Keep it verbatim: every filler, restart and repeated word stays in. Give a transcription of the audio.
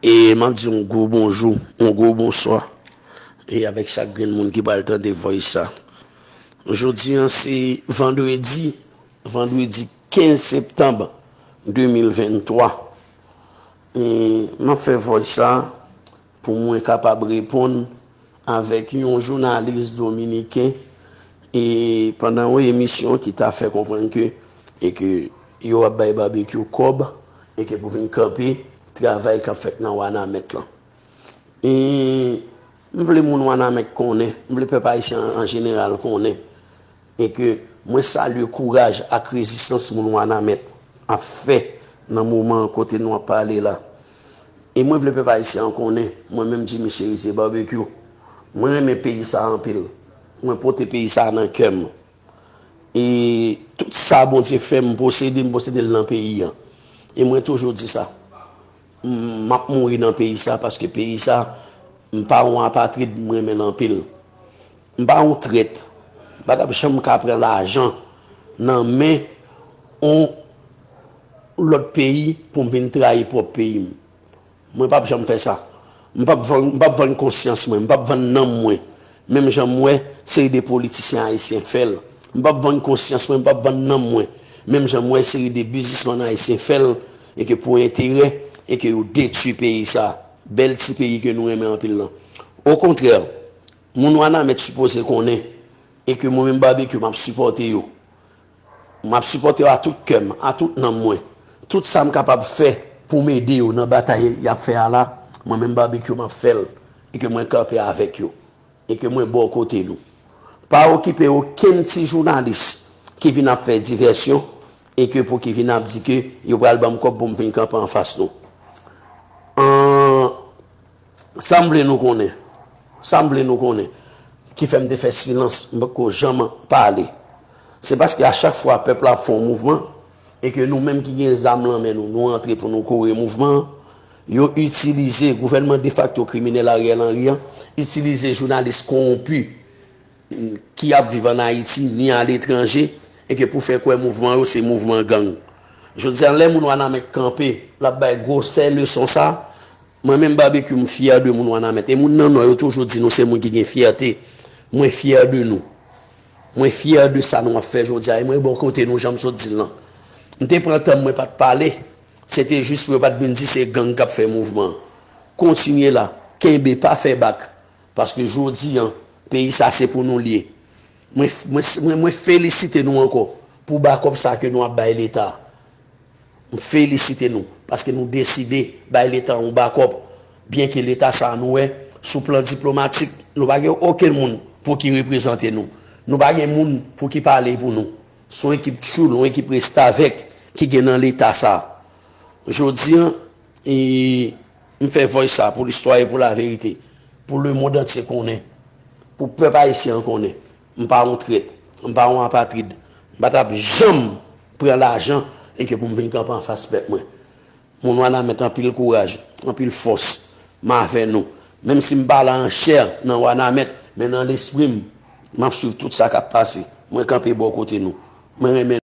E m ap di yon gwo bonjou, yon gwo bonswa. E avèk chak grenn moun ki pral tande voice sa. Jodi an se vandredi, vandredi kenz septanm de mil venntwa. E m ap fè voice sa pou mwen kapab reponn avèk yon jounalis dominiken, e pandan yon emisyon ki ta fè konprann ke, e ke yo ap bay Babekyou kòb, e ke pou vin kanpe travay k ap fèt nan Wanament lan. E m vle moun Wanament konnen, m vle pèp ayisyen an, an jeneral konnen, e ke mwen salye kouraj ak rezistans moun Wanament ap fè nan moman kote nou ap pale la. E mwen vle pèp ayisyen an konnen, mwen menm Jimmy Chérizier Barbecue, mwen renmen peyi sa anpil. Mwen pote peyi sa nan kè m. E tout sa Bondye fè m posede, m posede l nan peyi an. E mwen toujou di sa. M, m ap mouri nan peyi sa paske peyi sa, m pa yon apatrid, m renmen l anpil. M pa yon trèt. M pa t ap janm ka pran lajan nan men yon lòt peyi pou m vin trayi pwòp peyi m. Mwen p ap janm fè sa. M p ap vann, m p ap vann konsyans mwen, m p ap vann nanm mwen. Menm jan m wè seri de politisyen ayisyen fè l. M p ap vann konsyans mwen, m p ap vann nanm mwen. Menm jan m wè seri de biznismann ayisyen fè l, e ke pou enterè, e ke yo detwi peyi sa. Bèl ti peyi ke nou renmen anpil lan. Okontrè, moun Wanament sipoze konnen, e ke mwen menm Barbecue, m ap sipòte yo. M ap sipòte yo a tout kè m, a tout nanm mwen. Tout sa m kapab fè pou m ede yo nan batay y ap fè a la, mwen menm Barbecue m ap fè l, e ke mwen kanpe avèk yo, e ke mwen bò kote nou. Pa okipe okenn ti jounalis ki vin ap fè divèsyon, e ke pou ki vin ap di ke yo pral ban m kòb pou m vin kanpe anfas nou. An, Sa m vle nou konnen, sa m vle nou konnen, ki fè m te fè silans, m poko janm pale. Se paske a chak fwa pèp la ap fè yon mouvman, e ke nou menm ki gen zam lan men nou, nou antre pou nou kore mouvman an, yo itilize gouvènman defakto kriminèl Ariel Henry an, itilize jounalis kowonpi, ki ap viv ann Ayiti, ni aletranje, e ke pou fè kwè mouvman yo se mouvman gang. Jodi a, lè moun Wanament kanpe, l ap bay gwosè leson sa, mwen menm Barbecue, m fyè de moun Wanament. E moun nan Nò yo toujou di nou se moun ki gen fyète. Mwen fyè de nou. Mwen fyè de sa nou ap fè jodi a. E mwen bò kote nou, jan m sot di l lan. M te pran tan m, mwen pa t pale. Se te jis pou yo pa t vin di se gang k ap fè mouvman an. Kontinye la. Kenbe, pa fè bak. Paske jodi an, peyi sa se pou nou l ye. Mwen, mwen, mwen, mwen felisite nou ankò pou bakòp sa ke nou ap bay Leta. M felisite nou paske nou deside bay Leta yon bakòp. Byenke Leta sa a nou wè, sou plan diplomatik, nou pa gen okenn moun pou ki reprezante nou. Nou pa gen moun pou ki pale pou nou. Se yon ekip tchoul, yon ekip restavèk ki gen nan Leta sa a. Jodi an, e, m fè voice sa pou listwa e pou laverite, pou lemonn antye konnen, pou pèp ayisyen an konnen. M pa yon trèt, m pa yon apatrid. M pa t ap janm pran lajan e ke pou m vin kanpe anfas pèp mwen. Moun Wanament, anpil kouraj, anpil fòs. M avè nou. Menm si m pa la an chè nan Wanament, men nan lespri m, m ap swiv tout sa k ap pase. Mwen kanpe bò kote nou. Mwen renmen